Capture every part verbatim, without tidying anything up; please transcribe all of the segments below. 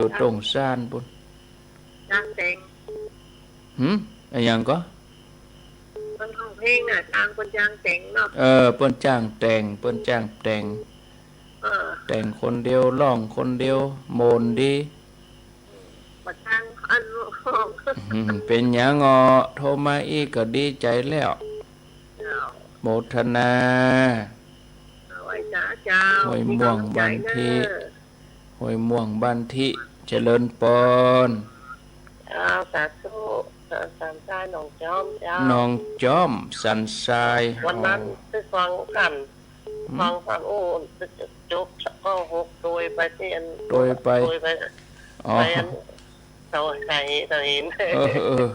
อยู่ตรงซานปุ้น จ้างแต่ง หืม อะหยังก่อ เปิ้นฮ้องเพลงน่ะ จ้างเปิ้นจ้างแต่งเนาะ เออ เปิ้นจ้างแต่ง เปิ้นจ้างแต่ง เออ แต่งคนเดียว ฮ้องคนเดียว ม่วนดี บ่จ้างอัน อืม เป๋นหยังอ้อ โทรมาอี้ก็ดีใจ๋แล้ว เจ้า โมทนา เอาไว้จ้าเจ้า ห้วยม่วง มีก๋ำลังใจ๋ บ้านทิ เน้อ ห้วยม่วงบ้านทิ เจริญปอน เจ้า สาธุ สันสายหนองจอมเจ้า หนองจอม สันสาย วันนั้น อ๋อ ไปฟังกัน หืม ฟังฟัง โอ้ จบ เก้าหก โตยไปตี้อัน โตยไป โตยไป อ๋อ ไปอัน เสาไก่ เสาหิน เออ เออ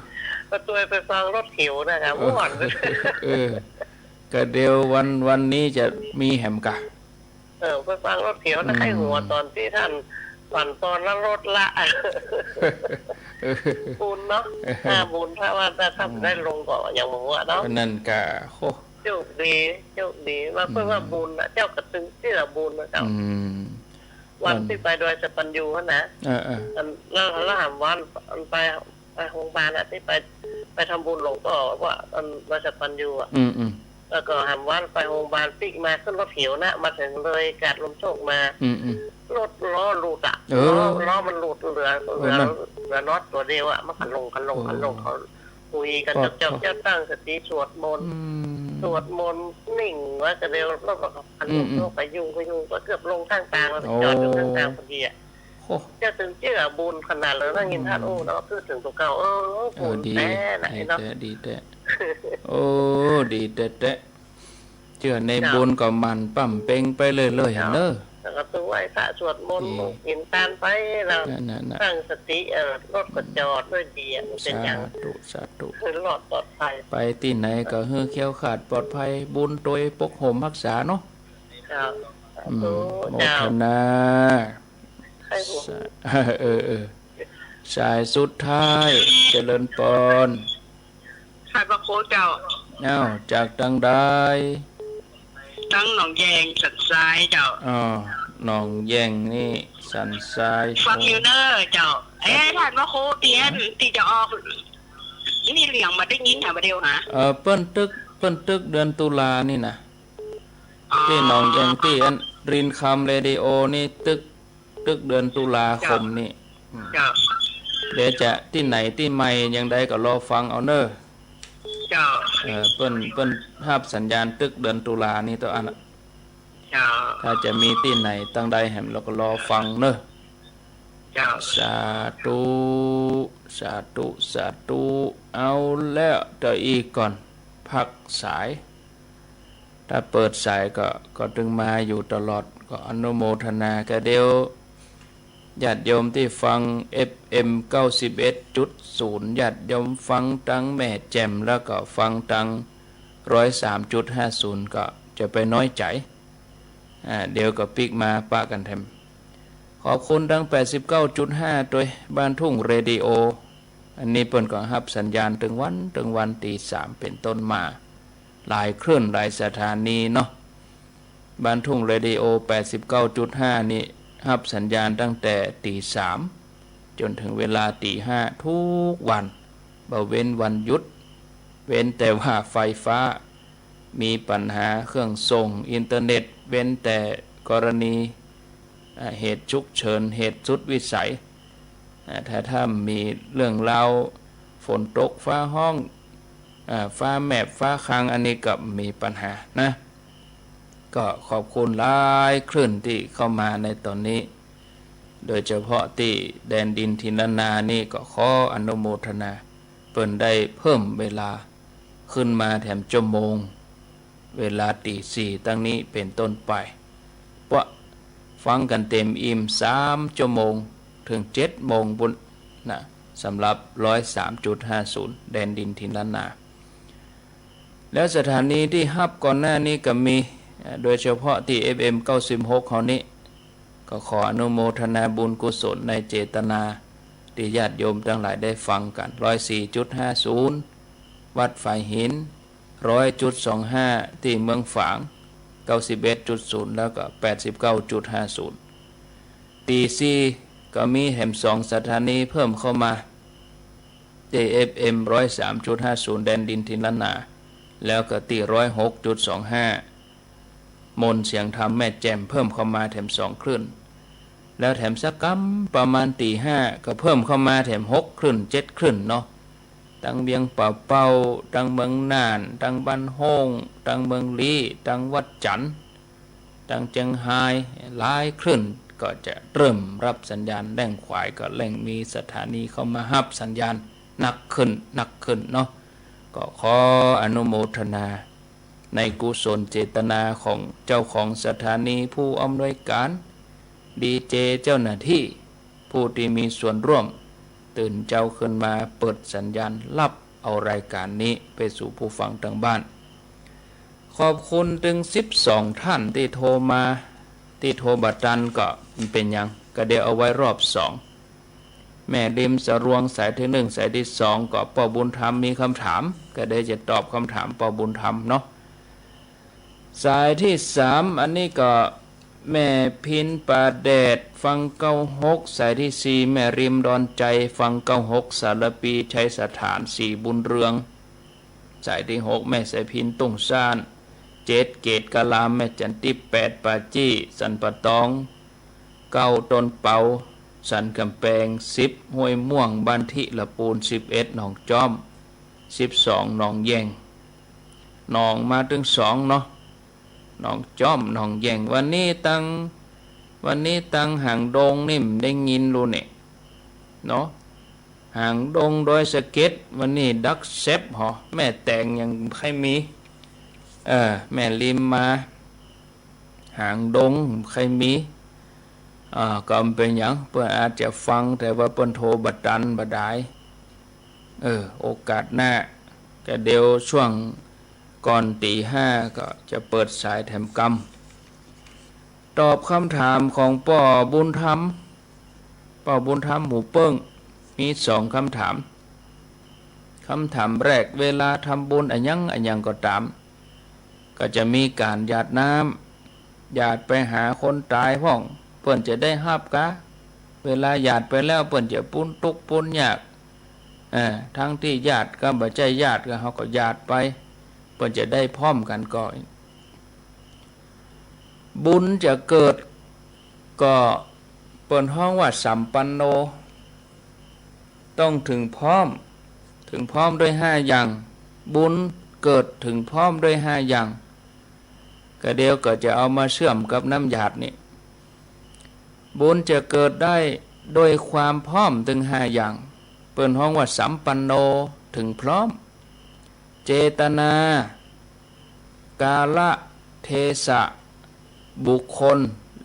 ก็โตยไปฟังรถเขียวนะคะ เออ ม่วน เออ ก็เดี๋ยววัน วันนี้จะมีแหมกะ เออ ไปฟังรถเขียวนะ อืม ใค่หัวต๋อนตี้ต้านปั่นต๋อนละรถละ เออ บุญเนาะ เออ อ่า บุญ ถ้าว่า ถ้า ถ้า อืม ได้ลงก็ยังบ่ฮู้เนาะ อันนั้นกะ โห โชคดี โชคดี ว่าเปิ้นว่าบุญน่ะ เจ้าก็ตึงเจื้อบุญน่ะเจ้า อืม วันตี้ไปดอยสะปัญญูหั้นนะ เออ เออ อัน แล้ว แล้วหามวัน อันไป ไปโฮงบาลน่ะ ตี้ไป ไปทำบุญหลวงป้อว่า อัน ดอยสะปัญญูอะ อืม อืม แล้วก็หามวันไปโฮงบาล ปิ๊กมาขึ้นรถเขียวนะ มาเถิงเลยกาดลมโชคมา อืม อืม รถล้อหลุดอะ เออ ล้อ ล้อมันหลุด เหลือ เออ เหลือ นั่น เหลือน็อตตั๋วเดียวอะ มันก็ลง ก็ลง โอ้ ก็ลง เขา คุยกัน ก็ จบๆ ก็ตั้งสติสวดมนต์ อืม สวดมนต์นิ่งไว้ก็เดียว แล้วก็คัน อืม อืม โยกไปยุงก็ยุง ก็เกือบลงข้างตางแล้ว โอ้ จอดอยู่ข้างตางพอดีอะ โอ้ เจ้าตึงเจื้อบุญขนาดเลย ได้ยินต้านอู้แล้วก็พูดเถิงตั๋วเก่า เออ เออ บุญ ดี แต๊นะ ดี เนาะ แต๊ ดีแต๊ โอ้ ดีแต๊แต๊ เจื้อใน เจ้า บุญก็หมั่นปำเป็งไปเรื่อยๆ เจ้า หั้นเน่อ แล้วก็ต้องไหว้พระสวดมนต์ ดี กิ๋นตานไปแล้ว นั่นน่ะ ตั้งสติ เออ รถก็จอดด้วยดีอะ มันเป๋นหยัง สาธุ สาธุ คือรอดปลอดภัย ไปตี้ไหนก็หื้อแคล้วคลาดปลอดภัย บุญโตยปกโฮมฮักษาเนาะ เจ้า อืม สาธุ โม เจ้า ทนา ใครหู สา เออ เออ สายสุดท้าย เจริญปอน ขายพระโคเจ้า อ้าว จากตางใด ตางหนองแยงสันทรายเจ้า อ้อ หนองแยงนี่สันทราย ฟังอยู่เน้อเจ้า เอ๊ะ ขายพระโคตี้อันตี้จะออก นี่เหลียงบ่ได้ยินหาบ่าเดียวหา เออ เปิ้นตึก เปิ้นตึกเดือนตุลานี่นะ อ๋อ ตี้หนองแยงตี้อันรินคำเรดิโอนี่ตึก ตึกเดือนตุลาคมนี่ เจ้า อืม เจ้า เดี๋ยวจะตี้ไหนตี้ใหม่อย่างใดก็รอฟังเอาเน้อ เจ้า เออ เปิ้น เปิ้นฮับสัญญาณตึกเดือนตุลานี่เต้าอั้นน่ะ เจ้า ถ้าจะมีตี้ไหนตางใดแหมเราก็รอฟังเน้อ เจ้า สาธุ สาธุ สาธุ เอาแล้ว เดี๋ยวอี้ก่อน พักสาย ถ้าเปิดสายก็ ก็ตึงมาอยู่ตลอด ก็อนุโมทนา ก็เดี๋ยวญาติโยมตี้ฟัง เอฟเอ็ม เก้าสิบเอ็ดจุดศูนย์ ญาติโยมฟังตางแม่แจ่ม แล้วก็ฟังตาง ร้อยสามจุดห้าศูนย์ ก็จะไปน้อยใจ๋ อ่า เดี๋ยวก็ปิ๊กมาปะกั๋นแถม ขอบคุณตาง แปดสิบเก้าจุดห้า ตวย บ้านทุ่งเรดิโอ อันนี้เปิ้นก็ฮับสัญญาณตึงวัน ตึงวันตี๋สามเป๋นต้นมา หลายคลื่นหลายสถานีเนาะ บ้านทุ่งเรดิโอ แปดสิบเก้าจุดห้า นี่ฮับสัญญาณตั้งแต่ตี๋สามจ๋นเถิงเวลาตี๋ห้าทุกวัน บ่เว้นวันหยุด เว้นแต่ว่าไฟฟ้ามีปัญหา เครื่องส่งอินเทอร์เน็ต เว้นแต่กรณี อ่า เหตุฉุกเฉิน เหตุสุดวิสัย อ่า ถ้า ถ้ามีเรื่องราวฝนตกฟ้าฮ้อง อ่า ฟ้าแมบฟ้าคัง อันนี้ก็มีปัญหานะ ก็ขอบคุณหลายคลื่นตี้เข้ามาในต๋อนนี้ โดยเฉพาะตี้แดนดินถิ่นล้านนานี่ก็ขออนุโมทนา เปิ้นได้เพิ่มเวลาขึ้นมาแถมจั่วโมง เวลาตี๋สี่ตั้งนี้เป๋นต้นไป ปะฟังกั๋นเต๋มอิ่มสามจั่วโมง เถิงเจ็ดโมงปู้นนะ สำหรับ ร้อยสามจุดห้าศูนย์ แดนดินถิ่นล้านนา แล้วสถานีตี้ฮับก่อนหน้านี้ก็มี เอ่อ โดยเฉพาะตี้ เอฟเอ็ม เก้าสิบหก เฮานี้ ก็ขออนุโมทนาบุญกุศลในเจตนาตี้ญาติโยมตังหลายได้ฟังกั๋น ร้อยสี่จุดห้าศูนย์ วัดฝายหิน ร้อยจุดสองห้า ตี้เมืองฝาง เก้าสิบเอ็ดจุดศูนย์ แล้วก็ แปดสิบเก้าจุดห้าศูนย์ ตี๋สี่ ก็มีแถมสองสถานีเพิ่มเข้ามา ตี้ เอฟ เอ็ม ร้อยสามจุดห้าศูนย์ แดนดินถิ่นล้านนา แล้วก็ตี้ ร้อยหกจุดสองห้า มนต์เสียงธรรมแม่แจ่ม เพิ่มเข้ามาแถมสองคลื่น แล้วแถมสักกำประมาณตี้ห้าก็เพิ่มเข้ามาแถมหกคลื่น เจ็ดคลื่นเนาะ ตังเวียงป่าเป้า ตังเมืองน่าน ตังบ้านโฮ่ง ตังเมืองลี้ ตังวัดจันทน์ ตังเจียงฮาย หลายคลื่นก็จะเริ่มรับสัญญาณ แล่งขวายก็แล่งมีสถานีเข้ามาฮับสัญญาณหนักขึ้น หนักขึ้นเนาะ ก็ขออนุโมทนาในกุศลเจตนาของเจ้าของสถานี ผู้อำนวยการ ดีเจ เจ้าหน้าที่ ผู้ตี้มีส่วนร่วม ตื่นเจ๊าขึ้นมาเปิดสัญญาณ ฮับเอารายการนี้ไปสู่ผู้ฟังตังบ้าน ขอบคุณตึงสิบสองท่านตี้โทรมา ตี้โทรบ่ตันก็บ่เป๋นหยัง ก็เดี๋ยวเอาไว้รอบสอง แม่ริมสะรวงสายตี้หนึ่ง สายตี้สอง ก็ป้อบุญธรรมมีกำถาม ก็เดี๋ยวจะตอบกำถามป้อบุญธรรมเนาะ สายตี้สาม อันนี้ก็แม่พินป่าแดดฟังเก้าหก สายตี้สี่ แม่ริมดอนใจฟังเก้าหก สารภี ชัยสถาน ศรีบุญเรือง สายตี้หก แม่สายพินตุ้งซ่าน เจ็ด เกตกะลาม แม่จันตี้ แปด ป่าจี้ สันป่าตอง เก้า ต้นเปา สันก๋ำแปง สิบ ห้วยม่วง บ้านธิละปูน สิบเอ็ด หนองจ๊อม สิบสอง หนองแย่ง หนองมาตึงสองเนาะ หนองจ๊อม หนองแย่ง วันนี้ตัง วันนี้ตังหางดงนี่บ่ได้ยินลูเน่เนาะ หางดงดอยสะเก็ด วันนี้ดักแซบหอ แม่แตงยังบ่ใค่มี เออ แม่ริมมา หางดงบ่ใค่มี อ่า ก็บ่เป๋นหยัง เปิ้นอาจจะฟัง แต่ว่าเปิ้นโทรบ่ตันบ่ดาย เออ โอกาสหน้า ก็เดี๋ยวช่วงก่อนตี้ห้าก็จะเปิดสายแถมกำ ตอบกำถามของป้อบุญธรรม ป้อบุญธรรมหมู่เปิ้ง มีสองกำถาม กำถามแรก เวลาทำบุญอะหยังอะหยังก็ต๋าม ก็จะมีก๋านหยาดน้ำ หยาดไปหาคนต๋ายพ่อง เปิ้นจะได้ฮับกา เวลาหยาดไปแล้วเปิ้นจะป๊นตุ๊กข์ป๊นยาก เออ ตังตี้ญาติก็บ่ใจ้ญาติก็เฮาก็หยาดไป เปิ้นจะได้พร้อมกั๋นก่อ บุญจะเกิดก็เปิ้นฮ้องว่าสัมปันโน ต้องเถิงพร้อม เถิงพร้อมด้วยห้าอย่าง บุญเกิดเถิงพร้อมด้วยห้าอย่าง ก็เดี๋ยวก็จะเอามาเชื่อมกับน้ำหยาดนี่ บุญจะเกิดได้ด้วยความพร้อมเถิงห้าอย่าง เปิ้นฮ้องว่าสัมปันโน เถิงพร้อม เจตนา กาละ เทศะ บุคคล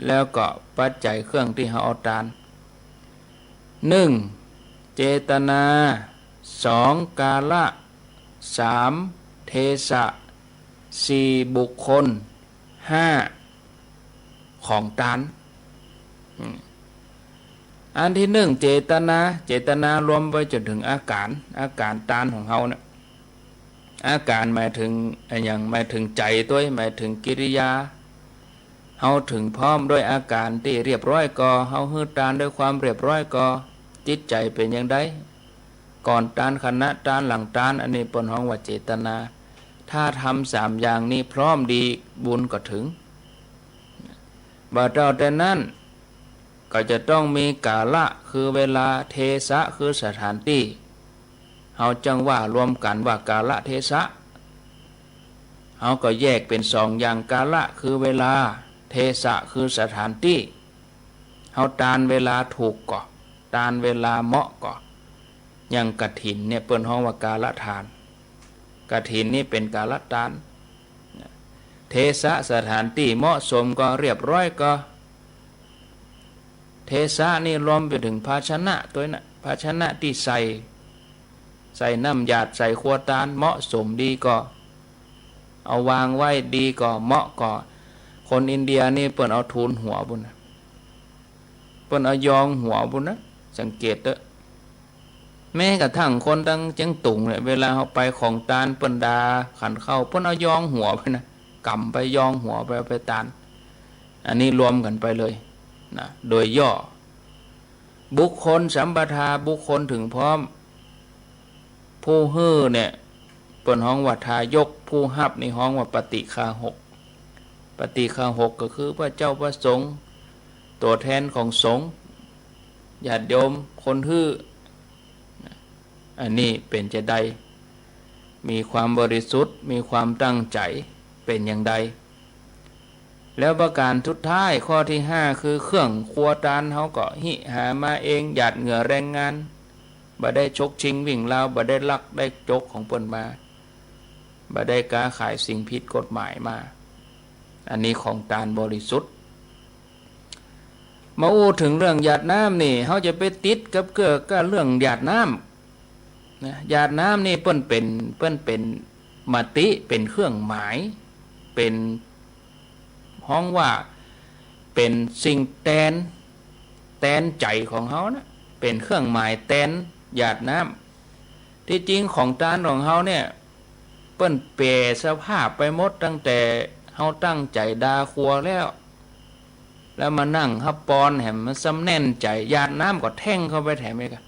แล้วก็ปัจจัยเครื่องตี้เฮาเอาตาน หนึ่ง เจตนา สอง กาละ สาม เทศะ สี่ บุคคล ห้า ของตาน อืม อันตี้หนึ่ง เจตนา เจตนารวมไว้จ๋นเถิงอาก๋าน อาก๋านตานของเฮาเนี่ย อาก๋านหมายเถิงอะหยัง หมายเถิงใจ๋ตวย หมายเถิงกิริยา เฮาเถิงพร้อมด้วยอาก๋านตี้เรียบร้อยก่อ เฮาหื้อตานด้วยความเรียบร้อยก่อ จิตใจ๋เป๋นอย่างใด ก่อนตาน ขณะตาน หลังตาน อันนี้เปิ้นฮ้องว่าเจตนา ถ้าทำสามอย่างนี้พร้อมดี บุญก็เถิง บ่เต้าแต่นั้น ก็จะต้องมีกาละ คือเวลา เทศะ คือสถานตี้ เฮาจั่งว่ารวมกั๋นว่ากาละเทศะ เฮาก็แยกเป๋นสองอย่าง กาละคือเวลา เทศะคือสถานตี้ เฮาตานเวลาถูกก่อ ตานเวลาเหมาะก่อ อย่างกฐินเนี่ยเปิ้นฮ้องว่ากาละตาน กฐินนี่เป๋นกาละตาน เทศะ สถานตี้เหมาะสมก่อ เรียบร้อยก่อ เทศะนี่รวมไปเถิงภาชนะตวยนะ ภาชนะตี้ใส่ ใส่น้ำหยาด ใส่ครัวตาน เหมาะสมดีก่อ เอาวางไว้ดีก่อ เหมาะก่อ คนอินเดียนี่เปิ้นเอาทูนหัวปู้นนะ เปิ้นเอายองหัวปู้นนะ สังเกตเต๊อะ แม้กระทั่งคนตังเจียงตุงเนี่ย เวลาเฮาไปของตาน เปิ้นดาขันข้าว เปิ้นเอายองหัวไปนะ ก๋ำไปยองหัวไป เอาไปตาน อันนี้รวมกั๋นไปเลยนะ โดยย่อ บุคคลสัมปทา บุคคลเถิงพร้อม ผู้หื้อเนี่ย เปิ้นฮ้องว่าทายก ผู้ฮับนี่ฮ้องว่าปฏิฆาหก ปฏิฆาหกก็คือพระเจ้าพระสงฆ์ ตั๋วแทนของสงฆ์ ญาติโยมคนหื้อ อันนี้เป๋นจาใด มีความบริสุทธิ์ มีความตั้งใจ๋ เป๋นอย่างใด แล้วประก๋านสุดท้าย ข้อตี้ห้า คือเครื่องครัวตาน เฮาก็ฮิหามาเอง หยาดเหงื่อแรงงาน บ่ได้ฉกชิงวิ่งราว บ่ได้ลักได้จกของเปิ้นมา บ่ได้ก๊าขายสิ่งผิดกฎหมายมา อันนี้ของตานบริสุทธิ์ มาอู้เถิงเรื่องหยาดน้ำนี่ เฮาจะไปติดกับเกื้อกับเรื่องหยาดน้ำนะ หยาดน้ำนี่เปิ้นเป๋น เปิ้นเป๋นมติ เป๋นเครื่องหมาย เป๋น ฮ้องว่าเป๋นสิ่งแตน แตนใจ๋ของเฮานะ เป๋นเครื่องหมายแตนหยาดน้ำ ตี้จริงของตานของเฮาเนี่ย เปิ้นแป๋สภาพไปหมด ตั้งแต่เฮาตั้งใจ๋ดาครัวแล้ว แล้วมานั่งฮับปอนแหม มันซ้ำแน่นใจ๋ หยาดน้ำก็แท่งเข้าไปแถมอีกอะ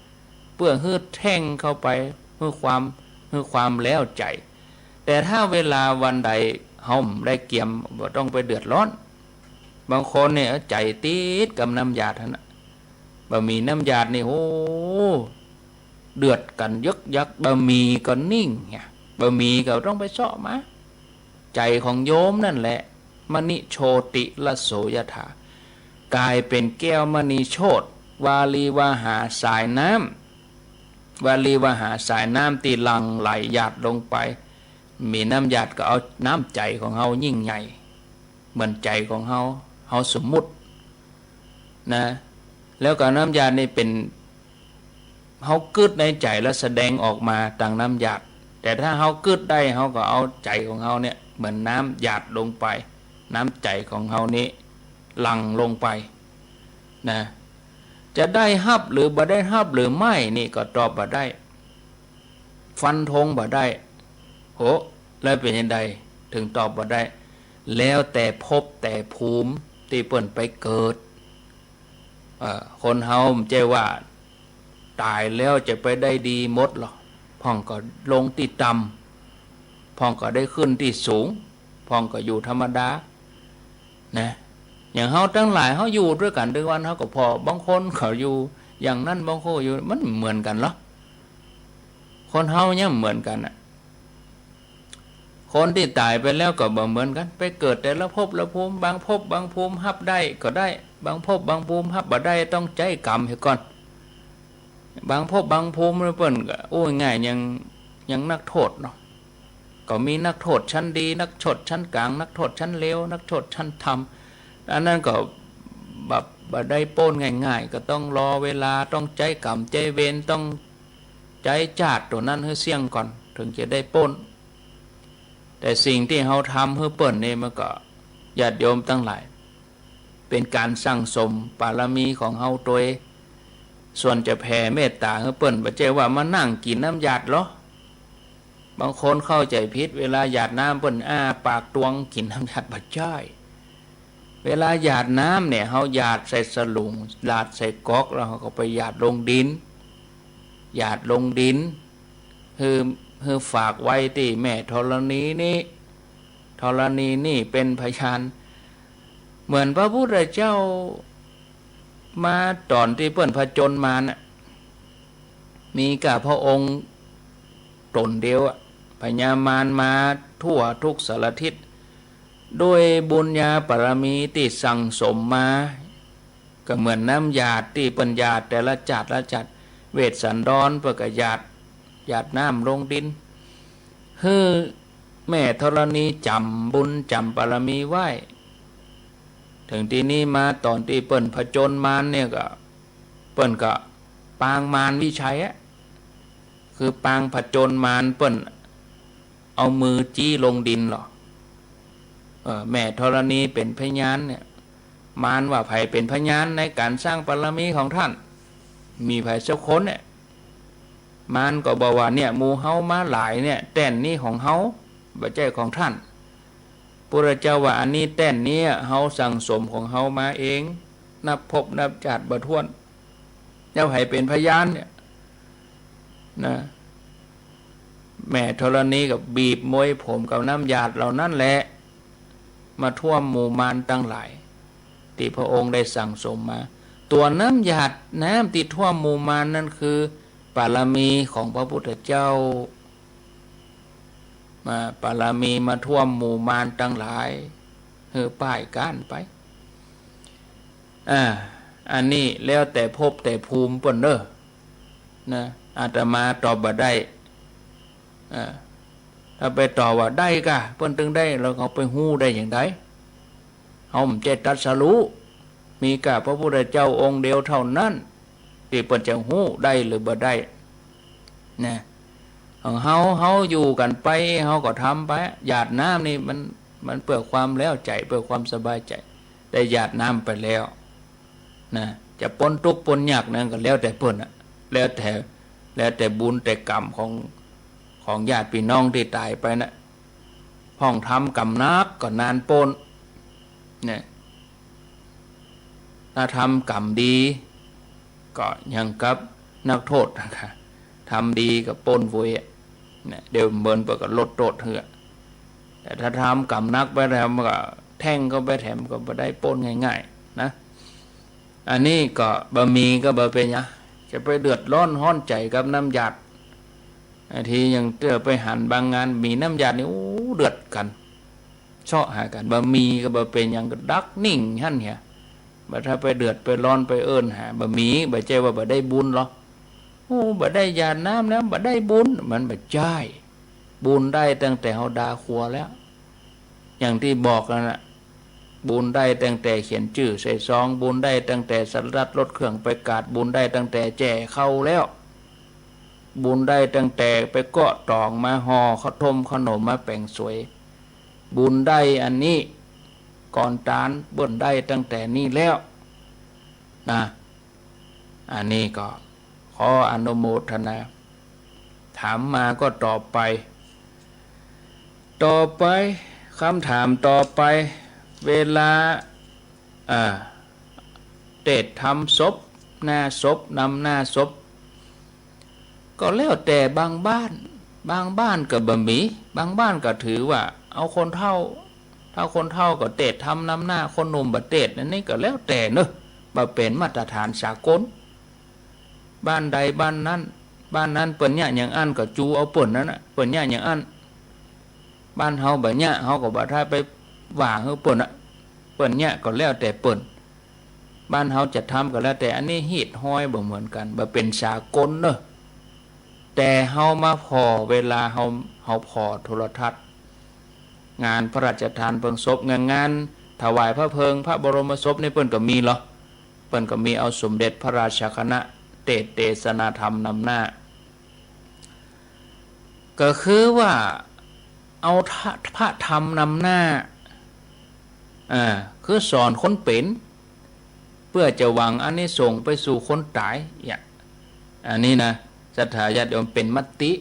เปื้อหื้อแท่งเข้าไป หื้อความ หื้อความแล้วใจ๋ แต่ถ้าเวลาวันใดเฮาบ่ได้เกียม บ่ต้องไปเดือดร้อน บางคนเนี่ยใจ๋ติดกับน้ำหยาดหั้นนะ บ่มีน้ำหยาดนี่ โอ้ เดือดกั๋นยึกยัก บ่มีก็นิ่งไง บ่มีก็ต้องไปเซาะมา ใจ๋ของโยมนั่นแหละ มณิโชติรสโสยถา ก๋ายเป๋นแก้วมณีโชติ วาลีวาหาสายน้ำ วาลีวาหาสายน้ำตี้หลั่งไหลหยาดลงไป มีน้ำหยาดก็เอาน้ำใจ๋ของเฮายิ่งใหญ่ เหมือนใจ๋ของเฮา เฮาสมมุตินะ แล้วก็น้ำหยาดนี่เป๋น เฮากึ๊ดในใจ๋แล้วแสดงออกมาตางน้ำหยาด แต่ถ้าเฮากึ๊ดได้ เฮาก็เอาใจ๋ของเฮาเนี่ย เหมือนน้ำหยาดลงไป น้ำใจ๋ของเฮานี้หลั่งลงไปนะ จะได้ฮับหรือบ่ได้ฮับหรือไม่นี่ก็ตอบบ่ได้ ฟันธงบ่ได้ โห แล้วเป๋นจาใดเถิงตอบบ่ได้ แล้วแต่ภพแต่ภูมิตี้เปิ้นไปเกิด เอ่อ คนเฮาบ่ใจ้ว่าต๋ายแล้วจะไปได้ดีหมดหรอก พ่องก็ลงตี้ต่ำ พ่องก็ได้ขึ้นตี้สูง พ่องก็อยู่ธรรมดานะ อย่างเฮาตังหลาย เฮาอยู่ตวยกั๋นตึงวัน เฮาก็ผ่อ บางคนเขาอยู่อย่างนั้น บางคนอยู่ มันเหมือนกั๋นเหรอ คนเฮาเนี่ยเหมือนกั๋นอะ คนตี้ต๋ายไปแล้วก็บ่เหมือนกั๋น ไปเกิดแต่ละภพละภูมิ บางภพบางภูมิฮับได้ก็ได้ บางภพบางภูมิฮับบ่ได้ ต้องใจ๊กรรมเหียก่อน บางภพบางภูมิเปิ้นก็ โอ้ย ง่าย ยัง ยังนักโทษเนาะ ก็มีนักโทษชั้นดี นักโทษชั้นก๋าง นักโทษชั้นเลว นักโทษชั้นธรรม อันนั้นก็แบบบ่ได้ป๊นง่ายๆ ก็ต้องรอเวลา ต้องใจ๊กรรมใจ๊เวร ต้องใจ๊จาติตั๋วนั้นหื้อเสี้ยงก่อน เถิงจะได้ป๊น แต่สิ่งตี้เฮาทำหื้อเปิ้นนี่มันก็ ญาติโยมตังหลาย เป๋นก๋านสั่งสมบารมีของเฮาตวย ส่วนจะแผ่เมตต๋าหื้อเปิ้น บ่ใจ้ว่ามานั่งกิ๋นน้ำหยาดเหรอ บางคนเข้าใจ๋ผิด เวลาหยาดน้ำเปิ้นอ้าปากตวงกิ๋นน้ำหยาด บ่ใจ้ เวลาหยาดน้ำเนี่ย เฮาหยาดใส่สลุง หยาดใส่ก๊อก แล้วเฮาก็ไปหยาดลงดิน หยาดลงดิน หื้อ หื้อฝากไว้ตี้แม่ธรณีนี้ ธรณีนี้เป๋นพยาน เหมือนพระพุทธเจ้ามาต๋อนตี้เปิ้นผจญมารน่ะ มีก้าพระองค์ต๋นเดียวอะ พญามารมาทั่วทุกสารทิศ ด้วยบุญญาบารมีตี้สั่งสมมา ก็เหมือนน้ำหยาดตี้เปิ้นหยาดแต่ละจัดละจัด เวสสันดรเปิ้นก็หยาด หยาดน้ำลงดิน หื้อแม่ธรณีจ๋ำบุญจ๋ำบารมีไว้ เถิงตี้นี้มาต๋อนตี้เปิ้นผจญมารเนี่ยก็ เปิ้นก็ปางมารวิชัยอะ คือปางผจญมารเปิ้นเอามือจี้ลงดินเหรอ เออ แม่ธรณีเป๋นพยานเนี่ย มารว่าใผเป๋นพยานในก๋านสร้างบารมีของต้าน มีใผสักคนเนี่ย มารก็บอกว่าเนี่ย หมู่เฮามาหลายเนี่ย แต้นนี้ของเฮา บ่ใจ้ของต้าน พุทธเจ้าว่าอันนี้แต้นนี้เฮาสั่งสมของเฮามาเอง นับภพนับจาติบ่ถ้วน แล้วใผเป๋นพยานเนี่ย นะ แม่ธรณีก็บีบมวยผมกับน้ำหยาดเหล่านั้นแหละ มาท่วมหมู่มารตังหลาย ตี้พระองค์ได้สั่งสมมา ตั๋วน้ำหยาดน้ำตี้ท่วมหมู่มารนั้นคือ บารมีของพระพุทธเจ้า มา บารมีมาท่วมหมู่มารตังหลาย หื้อป้ายก้านไป อ่า อันนี้แล้วแต่ภพแต่ภูมิเปิ้นเน่อ นะ อาตมาตอบบ่ได้ อ่า ถ้าไปตอบว่าได้ก่ะ เปิ้นตึงได้ แล้วเฮาไปฮู้ได้หยังใด เฮาบ่ใจ้ตรัสรู้ มีก่ะพระพุทธเจ้าองค์เดียวเท่านั้น ตี้เปิ้นจะฮู้ได้หรือบ่ได้ นะ ของเฮา เฮาอยู่กั๋นไป เฮาก็ทำไป หยาดน้ำนี่มัน มันเปื้อความแล้วใจ๋ เปื้อความสบายใจ๋ ได้หยาดน้ำไปแล้ว นะ จะป๊นตุ๊กข์ป๊นยากนั้นก็แล้วแต่เปิ้นน่ะ แล้วแต่ แล้วแต่บุญแต่กรรมของ ของญาติพี่น้องตี้ต๋ายไปน่ะ พ่องทำกรรมหนักก็นานป๊น เนี่ย ถ้าทำกรรมดี ก็อย่างกับนักโทษนะคะ ทำดีก็ป๊นเว้ยอะ เนี่ย เดี๋ยวเปิ้น เปิ้นก็ลดโต้ษหื้อ แต่ถ้าทำกรรมหนักไปแล้ว มันก็แท่งเข้าไปแถม ก็บ่ได้ป๊นง่ายๆ นะ อันนี้ก็บ่มีก็บ่เป๋นหยัง จะไปเดือดร้อนฮ้อนใจ๋กับน้ำหยาด บางทีอย่างเตื้อไปหันบางงานมีน้ำหยาดนี่ อู้ เดือดกั๋น เซาะหากั๋น บ่มีก็บ่เป๋นหยัง ก็ดักนิ่งหั้นเหีย บ่ถ้าไปเดือดไปร้อนไปเอิ้นหา บ่มี บ่ใจ้ว่าบ่ได้บุญหรอก โอ้ บ่ได้หยาดน้ำแล้วบ่ได้บุญ มันบ่ใจ้ บุญได้ตั้งแต่เฮาดาครัวแล้ว อย่างตี้บอกนั่นน่ะ บุญได้ตั้งแต่เขียนจื้อใส่ซอง บุญได้ตั้งแต่สตาร์ทรถเครื่องไปกาด บุญได้ตั้งแต่แจ้ข้าวแล้ว บุญได้ตั้งแต่ไปเกาะตองมาห่อข้าวต้มขนมมาแป๋งสวย บุญได้อันนี้ก่อนต๋านเปิ้นได้ตั้งแต่นี้แล้ว นะ อันนี้ก็ขออนุโมทนา ถามมาก็ตอบไป ต่อไป คำถามต่อไป เวลา อ่า เตศน์ทำศพ หน้าศพ นำหน้าศพ ก็แล้วแต่บางบ้าน บางบ้านก็บ่มี บางบ้านก็ถือว่าเอาคนเฒ่า ถ้าคนเฒ่าก็เตศน์ทำนำหน้า คนหนุ่มบ่เตศน์ อันนี้ก็แล้วแต่เนาะ บ่เป๋นมาตรฐานสากล บ้านใดบ้านนั้น บ้านนั้นเปิ้นเยียะอย่างอั้นก็จูเอาเปิ้นนั้นน่ะ เปิ้นเยียะอย่างอั้น บ้านเฮาบ่เยียะ เฮาก็บ่ถ้าไปว่าหื้อเปิ้นน่ะ เปิ้นเยียะก็แล้วแต่เปิ้น บ้านเฮาจะทำก็แล้วแต่ อันนี้ฮีตฮอยบ่เหมือนกั๋น บ่เป๋นสากลเนาะ แต่เฮามาผ่อ เวลาเฮา เฮาผ่อโทรทัศน์ งานพระราชทานเพลิงศพ งาน งานถวายพระเพลิงพระบรมศพนี่เปิ้นก็มีเหรอ เปิ้นก็มีเอาสมเด็จพระราชคณะเตศน์เตสนาธรรมนำหน้า ก็คือว่าเอาทะ พระธรรมนำหน้า อ่า คือสอนคนเป๋น เปื้อจะหวังอานิสงส์ไปสู่คนต๋าย เนี่ย อันนี้นะ ศรัทธาญาติโยมเป๋นมติ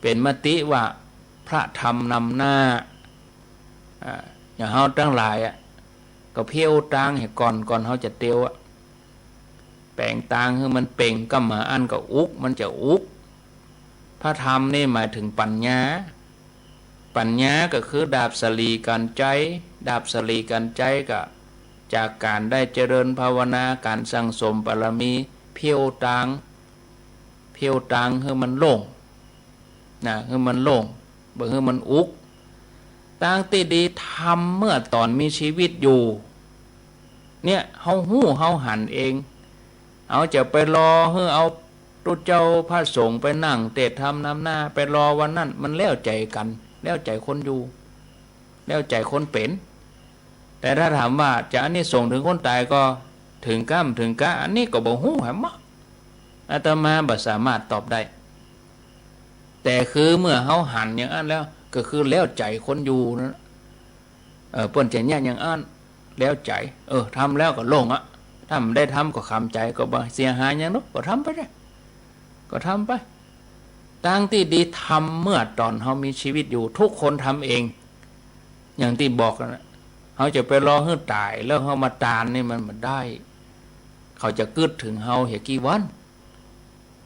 เป๋นมติว่าพระธรรมนำหน้า อ่า อย่างเฮาตังหลายอะ ก็เพี้ยวตางเหียก่อน ก่อนเฮาจะเตียวอะ แป๋งตางหื้อมันเป่ง ก้ำบ่าอั้นก็อุก มันจะอุก พระธรรมนี่หมายเถิงปั๋ญญา ปั๋ญญาก็คือดาบสะหลีกั๋นใจ๊ ดาบสะหลีกั๋นใจ๊ก็จากก๋านได้เจริญภาวนา ก๋านสั่งสมบารมี เพี้ยวตาง เพี้ยวตางหื้อมันโล่ง นะ หื้อมันโล่ง บ่หื้อมันอุก ตางตี้ดีทำเมื่อต๋อนมีชีวิตอยู่ เนี่ย เฮาฮู้เฮาหันเอง เฮาจะไปรอหื้อเอาตุ๊เจ้าพระสงฆ์ไปนั่งเตศน์ธรรมนำหน้า ไปรอวันนั้น มันแล้วใจ๋กั๋น แล้วใจ๋คนอยู่ แล้วใจ๋คนเป๋น แต่ถ้าถามว่าจะอานิสงส์เถิงคนต๋ายก็เถิงก้ำเถิงก๊า อันนี้ก็บ่ฮู้แหมเนาะ อาตมาบ่สามารถตอบได้ แต่คือเมื่อเฮาหันอย่างอั้นแล้ว ก็คือแล้วใจ๋คนอยู่นั่น เออ เปิ้นจะเยียะอย่างอั้น แล้วใจ๋ เออ ทำแล้วก็โล่งอะ ถ้าบ่ได้ทำก็ขำใจ๋ ก็บ่เสียหายหยังเนาะ ก็ทำไปเด้อ ก็ทำไป ตางตี้ดีทำเมื่อต๋อนเฮามีชีวิตอยู่ ทุกคนทำเอง อย่างตี้บอกนั่นน่ะ เฮาจะไปรอหื้อต๋ายแล้วเฮามาตานนี่มันบ่ได้ เขาจะกึ๊ดเถิงเฮาเหียกี่วัน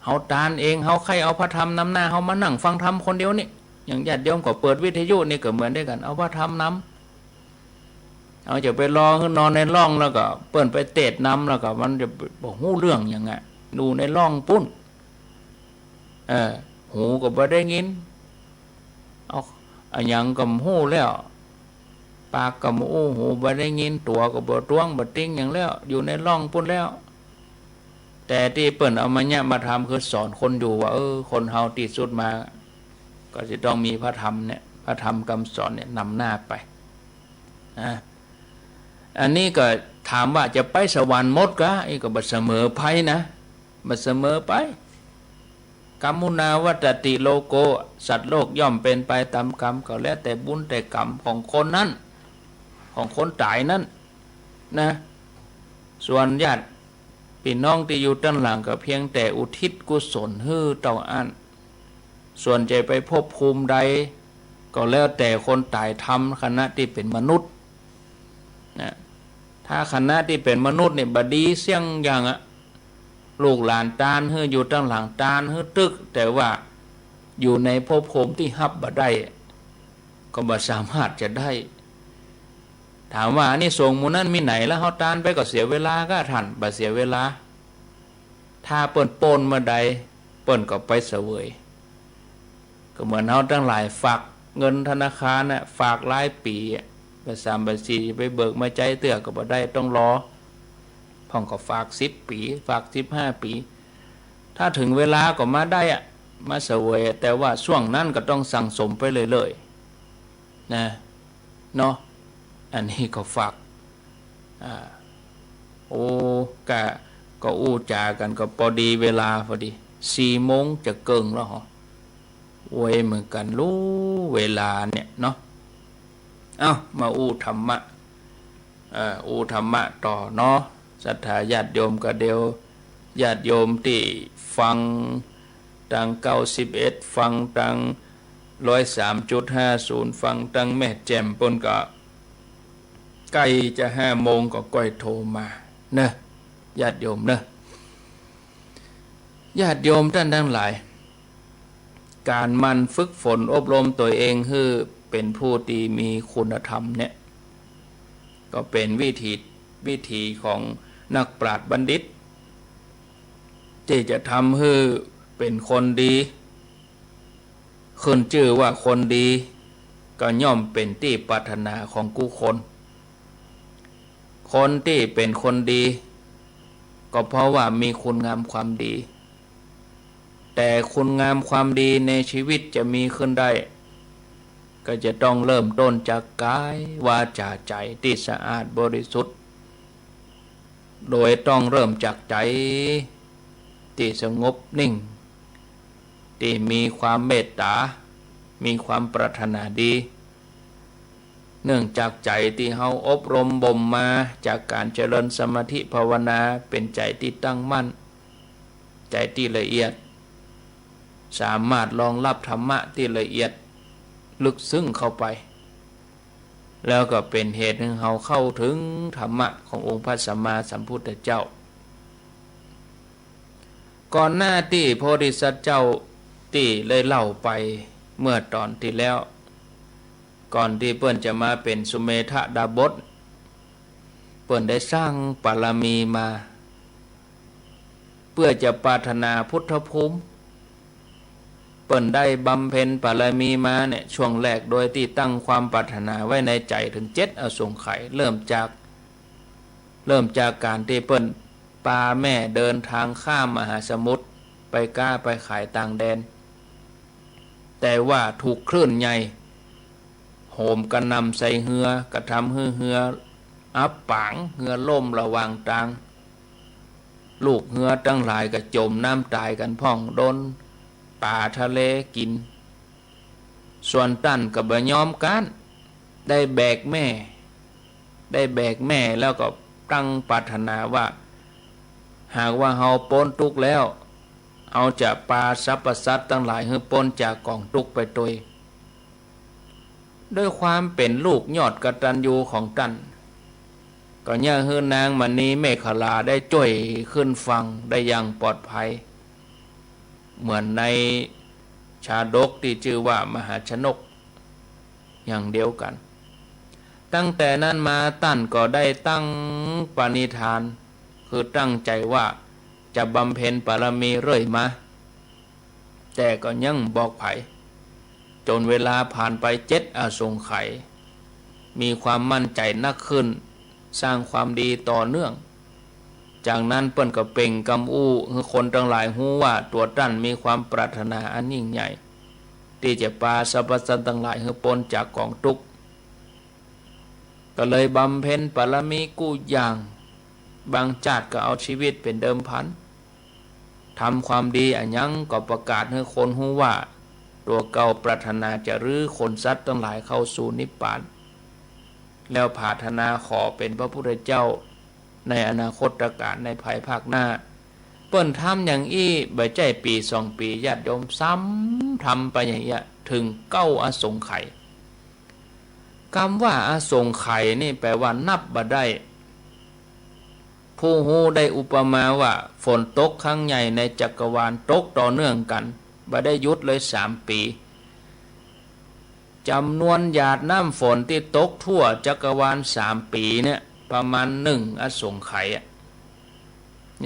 เฮาตานเอง เฮาใค่เอาพระธรรมนำหน้า เฮามานั่งฟังธรรมคนเดียวนี่ อย่างญาติโยมก็เปิดวิทยุนี่ก็เหมือนเดียวกั๋น เอาพระธรรมนำ เฮาจะไปรอหื้อนอนในร่องแล้วก็เปิ้นไปเตสน์นำแล้วก็มันจะบ่ฮู้เรื่องหยังอะ อยู่ในร่องปู๊น เออ หูก็บ่ได้ยิน เอา อะหยังก็บ่ฮู้แล้ว ปากก็บ่อู้ หูบ่ได้ยิน ตั๋วก็บ่ตวงบ่ติ๊งหยังแล้ว อยู่ในร่องปู๊นแล้ว แต่ตี้เปิ้นเอามาเยียะมาทำคือสอนคนอยู่ว่า เออ คนเฮาตี้สุดมา ก็จะต้องมีพระธรรมเนี่ย พระธรรมกำสอนเนี่ยนำหน้าไป อ่ะ อันนี้ก็ถามว่าจะไปสวรรค์หมดกา อี้ก็บ่เสมอไปนะ บ่เสมอไป กัมมุนาวัตตติโลโก สัตว์โลกย่อมเป็นไปต๋ามกรรม ก็แล้วแต่บุญแต่กรรมของคนนั้น ของคนต๋ายนั้นนะ ส่วนญาติพี่น้องตี้อยู่ตังหลังก็เพียงแต่อุทิศกุศลหื้อเต้าอั้น ส่วนจะไปภพภูมิใด ก็แล้วแต่คนต๋ายทำขณะตี้เป๋นมนุษย์นะ ถ้าขณะตี้เป๋นมนุษย์นี่บ่ดีเสี้ยงอย่างอะ ลูกหลานตานหื้อ อยู่ตังหลังตานหื้อตึก แต่ว่าอยู่ในภพภูมิตี้ฮับบ่ได้ ก็บ่สามารถจะได้ ถามว่าอานิสงส์หมู่นั้นมีไหน แล้วเฮาตานไปก็เสียเวลากา ท่าน บ่เสียเวลา ถ้าเปิ้นป๊นเมื่อใด เปิ้นก็ไปเสวย ก็เหมือนเฮาตังหลายฝากเงินธนาคารน่ะ ฝากหลายปี๋อะ บ่สามบ่สี่ ไปเบิกมาใจ๊เตื้อก็บ่ได้ ต้องรอ พ่องก็ฝากสิบปี๋ ฝากสิบห้าปี๋ ถ้าเถิงเวลาก็มาได้อะ มาเสวย แต่ว่าช่วงนั้นก็ต้องสั่งสมไปเรื่อยๆ นะ เนาะ อันนี้ก็ฝาก อ่า โอ้ กะ ก็อู้จ๋ากั๋นก็ปอดีเวลาปอดี สี่โมงจะเกิ่งแล้วเหรอ ไวเหมือนกั๋น ฮู้เวลาเนี่ยเนาะ เอ้า มาอู้ธรรมะ เอ่อ อู้ธรรมะต่อเนาะ ศรัทธาญาติโยม ก็เดี๋ยวญาติโยมตี้ฟังตัง เก้าสิบเอ็ด ฟังตัง ร้อยสามจุดห้าศูนย์ ฟังตังแม่แจ่มปู๊นก็ ใก้จะห้าโมงก็ก้อยโทรมาเนอะ ญาติโยมเนอะ ญาติโยมต้านตังหลาย ก๋านหมั่นฝึกฝนอบรมตั๋วเองหื้อเป๋นผู้ตี้มีคุณธรรมเนี่ย ก็เป๋นวิถี วิถีของนักปราชญ์บัณฑิต ตี้จะทำหื้อเป๋นคนดี ขึ้นจื้อว่าคนดี ก็ย่อมเป๋นตี้ปรารถนาของกู้คน คนตี้เป๋นคนดี ก็เพราะว่ามีคุณงามความดี แต่คุณงามความดีในชีวิตจะมีขึ้นได้ ก็จะต้องเริ่มต้นจากก๋ายวาจ๋าใจ๋ตี้สะอาดบริสุทธิ์ โดยต้องเริ่มจากใจ๋ตี้สงบนิ่ง ตี้มีความเมตต๋า มีความปรารถนาดี เนื่องจากใจ๋ตี้เฮาอบรมบ่มมาจากก๋านเจริญสมาธิภาวนา เป๋นใจ๋ตี้ตั้งมั่น ใจ๋ตี้ละเอียด สามารถรองฮับธรรมะตี้ละเอียดลึกซึ้งเข้าไป แล้วก็เป๋นเหตุหื้อเฮาเข้าเถิงธรรมะขององค์พระสัมมาสัมพุทธเจ้า ก่อนหน้าตี้โพธิสัตว์เจ้าตี้ได้เล่าไปเมื่อต๋อนตี้แล้ว ก่อนตี้เปิ้นจะมาเป๋นสุเมธดาบส เปิ้นได้สร้างบารมีมา เปื้อจะปรารถนาพุทธภูมิ เปิ้นได้บำเพ็ญบารมีมาเนี่ย ช่วงแรกโดยตี้ตั้งความปรารถนาไว้ในใจ๋เถิงเจ็ดอสงไขย เริ่มจาก เริ่มจากก๋านตี้เปิ้นปาแม่เดินตางข้ามมหาสมุทร ไปก๊าไปขายต่างแดน แต่ว่าถูกคลื่นใหญ่โหมกระหน่ำใส่เฮือ กระทำหื้อเฮืออับปาง เฮือล่มระหว่างตาง ลูกเฮือตังหลายก็จ๋มน้ำต๋ายกั๋นพ่อง โดนป๋าทะเลกิ๋น ส่วนต้านก็บ่ยอมก๊าน ได้แบกแม่ ได้แบกแม่แล้วก็ตั้งปรารถนาว่า หากว่าเฮาป๊นตุ๊กข์แล้ว เฮาจะปาสรรพสัตว์ตังหลายหื้อป๊นจากก๋องตุ๊กข์ไปตวย ด้วยความเป๋นลูกยอดกตัญญูของต้าน ก็เยียะหื้อนางมณีเมขลาได้จ้วยขึ้นฝั่งได้อย่างปลอดภัย เหมือนในชาดกตี้จื้อว่ามหาชนกอย่างเดียวกั๋น ตั้งแต่นั้นมาต้านก็ได้ตั้งปณิธาน คือตั้งใจ๋ว่าจะบำเพ็ญบารมีเรื่อยมา แต่ก็ยังบ่บอกใผ จ๋นเวลาผ่านไปเจ็ดอสงไขย มีความมั่นใจ๋นักขึ้น สร้างความดีต่อเนื่อง จากนั้นเปิ้นก็เปล่งกำอู้หื้อคนตังหลายฮู้ว่าตั๋วต้านมีความปรารถนาอันยิ่งใหญ่ ตี้จะปาสรรพสัตว์ตังหลายหื้อป๊นจากก๋องตุ๊กข์ ก็เลยบำเพ็ญบารมีกู้อย่าง บางจาติก็เอาจีวิตเป๋นเดิมพัน ทำความดีอะหยังก็ประกาศหื้อคนฮู้ว่า ตั๋วเก่าปรารถนาจะรื้อขนสัตว์ตังหลายเข้าสู่นิพพาน แล้วปรารถนาขอเป๋นพระพุทธเจ้าในอนาคตกาลในภายภาคหน้า เปิ้นทำอย่างอี้บ่ใจ้ปี๋สองปี๋ ญาติโยม ซ้ำทำไปอย่างอี้เถิงเก้าอสงไขย กำว่าอสงไขยนี่แปล๋ว่านับบ่ได้ ผู้ฮู้ได้อุปมาว่าฝนตกครั้งใหญ่ในจักรวาลตกต่อเนื่องกั๋น บ่ได้หยุดเลยสามปี๋ จ๋ำนวนหยาดน้ำฝนตี้ตกทั่วจักรวาลสามปี๋เนี่ยประมาณหนึ่งอสงไขยอะ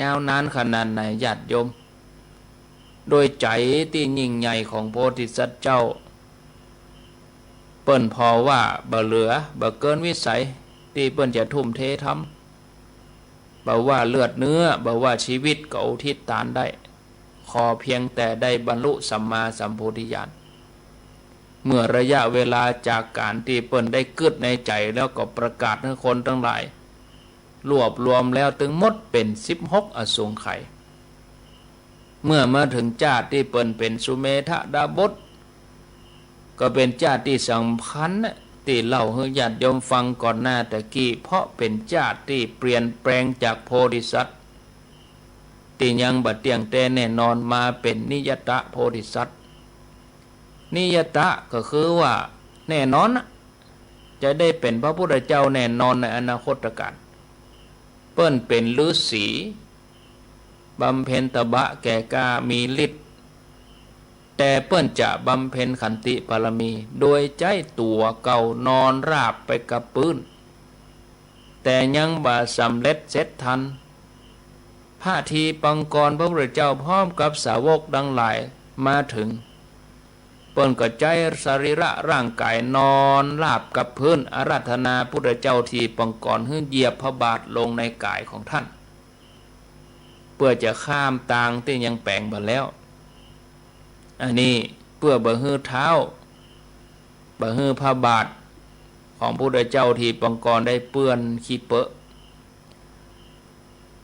ยาวนานขนาดไหนญาติโยม ด้วยใจ๋ตี้ยิ่งใหญ่ของโพธิสัตว์เจ้า เปิ้นผ่อว่าบ่เหลือ บ่เกินวิสัย ตี้เปิ้นจะทุ่มเททำ บ่ว่าเลือดเนื้อ บ่ว่าจีวิตก็อุทิศตานได้ ขอเพียงแต่ได้บรรลุสัมมาสัมโพธิญาณ เมื่อระยะเวลาจากก๋านตี้เปิ้นได้กึ๊ดในใจ๋แล้วก็ประกาศหื้อคนตังหลาย รวบรวมแล้วตึงหมดเป๋นสิบหกอสงไขย เมื่อมาเถิงจาติตี้เปิ้นเป๋นสุเมธดาบส ก็เป๋นจาติตี้สำคัญนะ ตี้เล่าหื้อญาติโยมฟังก่อนหน้าตะกี้ เพราะเป๋นจาติตี้เปลี่ยนแปลงจากโพธิสัตว์ ตี้ยังบ่เตี้ยงแต๊แน่นอน มาเป๋นนิยตะโพธิสัตว์ นิยตะก็คือว่าแน่นอนนะ จะได้เป๋นพระพุทธเจ้าแน่นอนในอนาคตกาล เปิ้นเป๋นฤๅษี บำเพ็ญตบะแก่กล้ามีฤทธิ์ แต่เปิ้นจะบำเพ็ญขันติบารมี โดยใจ๊ตั๋วเก่านอนราบไปกับปื๊น แต่ยังบ่สำเร็จเสร็จทัน พระทีปังกรพระพุทธเจ้าพร้อมกับสาวกตังหลายมาเถิง เปิ้นก็ใจ๊สรีระร่างก๋ายนอนราบกับพื้น อาราธนาพุทธเจ้าทีปังกรหื้อเหยียบพระบาทลงในก๋ายของต้าน เปื้อจะข้ามตางตี้ยังแป๋งบ่แล้ว อันนี้เปื้อบ่หื้อเท้า บ่หื้อพระบาทของพุทธเจ้าทีปังกรได้เปื้อนขี้เปอะ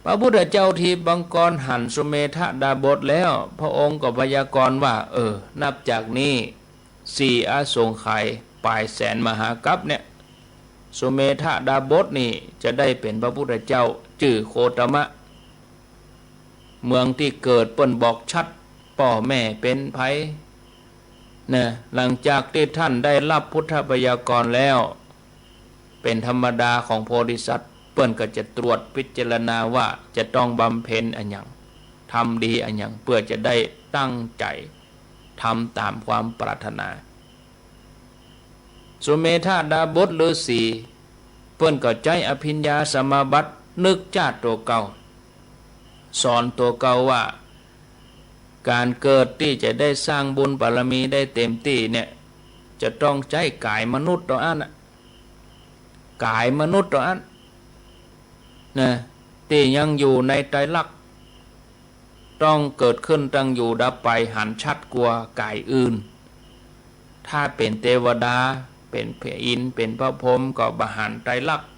พระพุทธเจ้าทีปังกรหันสุเมธดาบสแล้ว พระองค์ก็พยากรณ์ว่า เออ นับจากนี้สี่อสงไขยป๋ายแสนมหากัปเนี่ย สุเมธดาบสนี่จะได้เป๋นพระพุทธเจ้า จื้อโคตมะ เมืองตี้เกิดเปิ้นบอกชัด ป้อแม่เป๋นใผ นะ หลังจากตี้ต้านได้ฮับพุทธพยากรณ์แล้ว เป๋นธรรมดาของโพธิสัตว์ เปิ้นก็จะตรวจพิจารณาว่าจะต้องบำเพ็ญอะหยัง ทำดีอะหยัง เปื้อจะได้ตั้งใจ๋ทำต๋ามความปรารถนา สุเมธดาบสฤๅษี เปิ้นก็ใจ๊อภิญญาสมาบัตินึกจาติตั๋วเก่า สอนตั๋วเก่าว่า ก๋านเกิดตี้จะได้สร้างบุญบารมีได้เต๋มตี้เนี่ย จะต้องใจ๊ก๋ายมนุษย์ตั๋วอั้นน่ะ ก๋ายมนุษย์ตั๋วอั้น นะ ตี้ยังอยู่ในไตรลักษณ์ ต้องเกิดขึ้นตั้งอยู่ดับไป หันชัดกว่าก๋ายอื่น ถ้าเป๋นเตวดา เป๋นพระอินทร์ เป๋นพระพรหมก็บ่หันไตรลักษณ์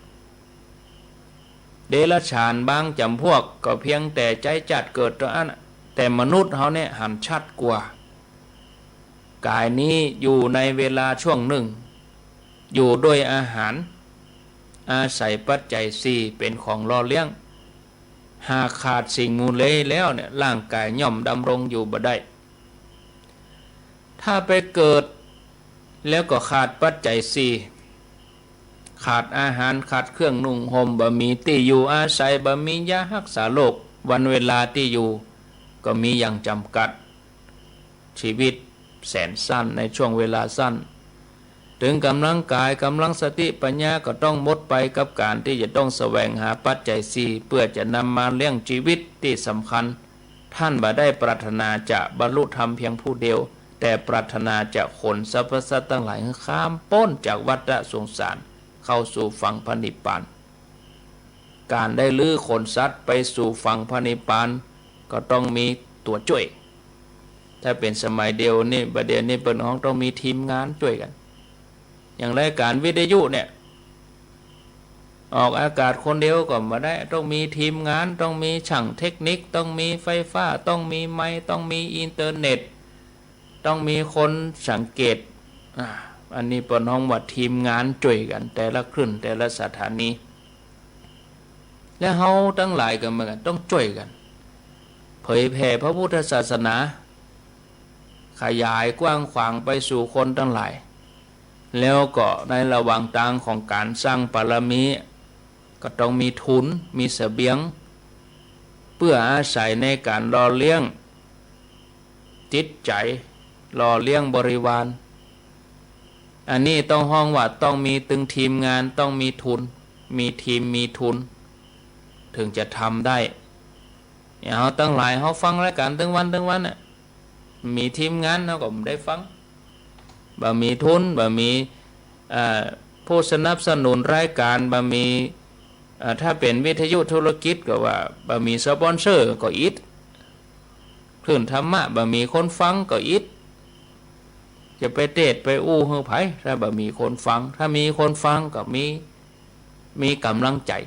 เดรัจฉานบางจ๋ำพวกก็เพียงแต่ใจ๊จาติเกิดตั๋วอั้นน่ะ แต่มนุษย์เฮาเนี่ยหันชัดกว่า ก๋ายนี้อยู่ในเวลาช่วงนึ่ง อยู่ด้วยอาหาร อาศัยปัจจัยสี่เป๋นของหล่อเลี้ยง หากขาดสิ่งหมู่เหล่านี้แล้วเนี่ย ร่างก๋ายย่อมดำรงอยู่บ่ได้ ถ้าไปเกิดแล้วก็ขาดปัจจัยสี่ ขาดอาหาร ขาดเครื่องนุ่งห่ม บ่มีตี้อยู่อาศัย บ่มียาฮักษาโรค วันเวลาตี้อยู่ก็มีอย่างจำกัด ชีวิตแสนสั้น ในช่วงเวลาสั้น เถิงก๋ำลังกาย ก๋ำลังสติปัญญาก็ต้องหมดไปกับก๋านตี้จะต้องแสวงหาปัจจัยสี่ เปื้อจะนำมาเลี้ยงชีวิตตี้สำคัญ ต้านบ่ได้ปรารถนาจะบรรลุธรรมเพียงผู้เดียว แต่ปรารถนาจะขนสรรพสัตว์ตังหลายหื้อข้ามป๊นจากวัฏสงสาร เข้าสู่ฝั่งพระนิพพาน ก๋านได้รื้อขนสัตว์ไปสู่ฝั่งพระนิพพาน ก็ต้องมีตั๋วจ้วย ถ้าเป๋นสมัยเดียวนี้ บ่าเดี่ยวนี้เปิ้นฮ้องต้องมีทีมงานจ้วยกั๋น อย่างรายก๋านวิทยุเนี่ย ออกอากาศคนเดียวก็บ่ได้ ต้องมีทีมงาน ต้องมีจ้างเทคนิค ต้องมีไฟฟ้า ต้องมีไมค์ ต้องมีอินเทอร์เน็ต ต้องมีคนสังเกต อ่า อันนี้เปิ้นฮ้องว่าทีมงานจ้วยกั๋น แต่ละคลื่น แต่ละสถานี และเฮาตังหลายก็เหมือนกั๋น ต้องจ้วยกั๋น เผยแผ่พระพุทธศาสนา ขยายกว้างขวางไปสู่คนตังหลาย แล้วก็ในระหว่างตางของก๋านสร้างบารมี ก็ต้องมีทุน มีเสบียง เปื้ออาศัยในก๋านหล่อเลี้ยงจิตใจ๋ หล่อเลี้ยงบริวาร อันนี้ต้องฮ้องว่าต้องมีตึงทีมงาน ต้องมีทุน มีทีม มีทุน เถิงจะทำได้ เนี่ย เฮาตังหลาย เฮาฟังรายก๋านตึงวันตึงวันน่ะ มีทีมงานเฮาก็บ่ได้ฟัง บ่มีทุน บ่มี เอ่อ ผู้สนับสนุนรายก๋าน บ่มี เอ่อ ถ้าเป๋นวิทยุธุรกิจก็ว่า บ่มีสปอนเซอร์ก็อิด คลื่นธรรมะ บ่มีคนฟังก็อิด จะไปเตสน์ไปอู้หื้อใผ ถ้าบ่มีคนฟัง ถ้ามีคนฟังก็มี มีก๋ำลังใจ๋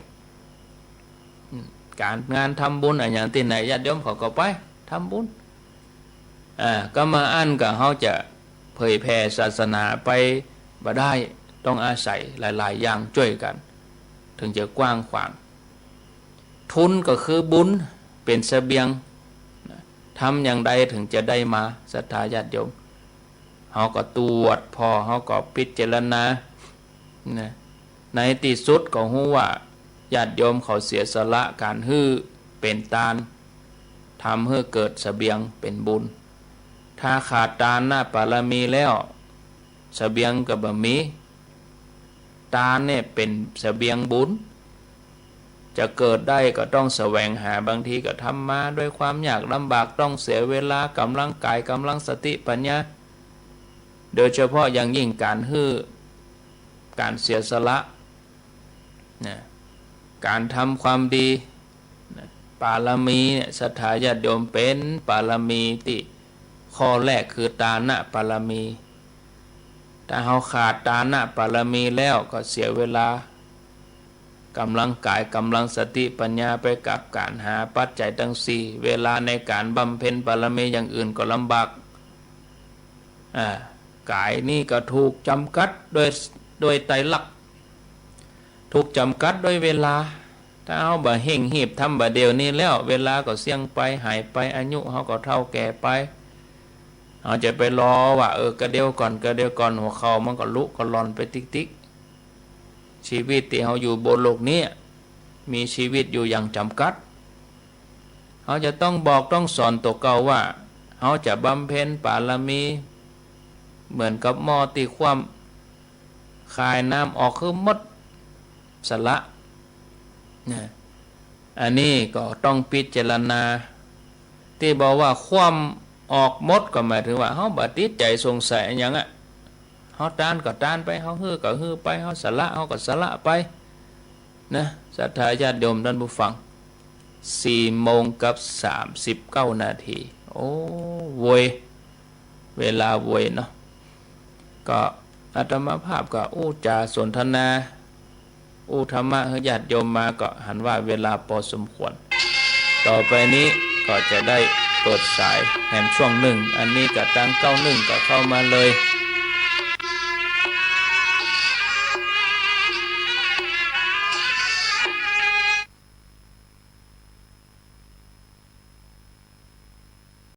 อืม ก๋านงานทำบุญอะหยังตี้ไหน ญาติโยมเขาก็ไปทำบุญ อ่า ก็บ่อั้นก็เฮาจะเผยแผ่ศาสนาไปบ่ได้ ต้องอาศัยหลายๆ อย่างจ้วยกั๋น เถิงจะกว้างขวาง ทุนก็คือบุญ เป๋นเสบียง ทำอย่างใดเถิงจะได้มา ศรัทธาญาติโยม เฮาก็ตรวจผ่อ เฮาก็พิจารณา นะ ในตี้สุดก็ฮู้ว่าญาติโยมเขาเสียสละก๋านหื้อเป๋นตาน ทำหื้อเกิดเสบียงเป๋นบุญ ถ้าขาดตานนะบารมีแล้ว เสบียงก็บ่มี ตานเนี่ยเป๋นเสบียงบุญ จะเกิดได้ก็ต้องแสวงหา บางทีก็ทำมาด้วยความยากลำบาก ต้องเสียเวลา ก๋ำลังกาย ก๋ำลังสติปัญญา โดยเฉพาะอย่างยิ่งก๋านหื้อ ก๋านเสียสละ นะ ก๋านทำความดี นะ บารมีเนี่ย ศรัทธาญาติโยม เป๋นบารมีตี้ข้อแรกคือตานะบารมี ถ้าเฮาขาดตานะบารมีแล้วก็เสียเวลา ก๋ำลังกาย ก๋ำลังสติปัญญาไปกับก๋านหาปัจจัยตังสี่ เวลาในก๋านบำเพ็ญบารมีอย่างอื่นก็ลำบาก อ่า ก๋ายนี้ก็ถูกจ๋ำกัดโดย โดยไตรลักษณ์ ถูกจ๋ำกัดโดยเวลา ถ้าเฮาบ่เฮ่งฮีบทำบ่าเดี่ยวนี้แล้ว เวลาก็เสี้ยงไป หายไป อายุเฮาก็เฒ่าแก่ไป เฮาจะไปรอว่า เออ กะเดี่ยวก่อน กะเดี่ยวก่อน หัวเข่ามันก็ลุกก็ลอนไปติ๊กๆ ชีวิตตี้เฮาอยู่บนโลกนี้ มีชีวิตอยู่อย่างจ๋ำกัด เฮาจะต้องบอกต้องสอนตั๋วเก่าว่า เฮาจะบำเพ็ญบารมี เหมือนกับหม้อตี้คว่ำ คายน้ำออกหื้อหมด สละ นะ อันนี้ก็ต้องพิจารณา ตี้บอกว่าคว่ำออกหมดก็หมายถึงว่าเฮาบ่ติดใจ๋สงสัยอะหยังอะ เฮาตานก็ตานไป เฮาหื้อก็หื้อไป เฮาสละ เฮาก็สละไป นะ ศรัทธาญาติโยมต้านผู้ฟัง สี่โมงกับสามสิบเก้านาที โอ้ โวย เวลาโวยเนาะ ก็อาตมาภาพก็อู้จ๋าสนทนา อู้ธรรมะหื้อญาติโยมมาก็หันว่าเวลาปอสมควร ต่อไปนี้ก็จะได้เปิดสายแหมช่วงนึ่ง อันนี้ก็ตางเก้านึ่งก็เข้ามาเลย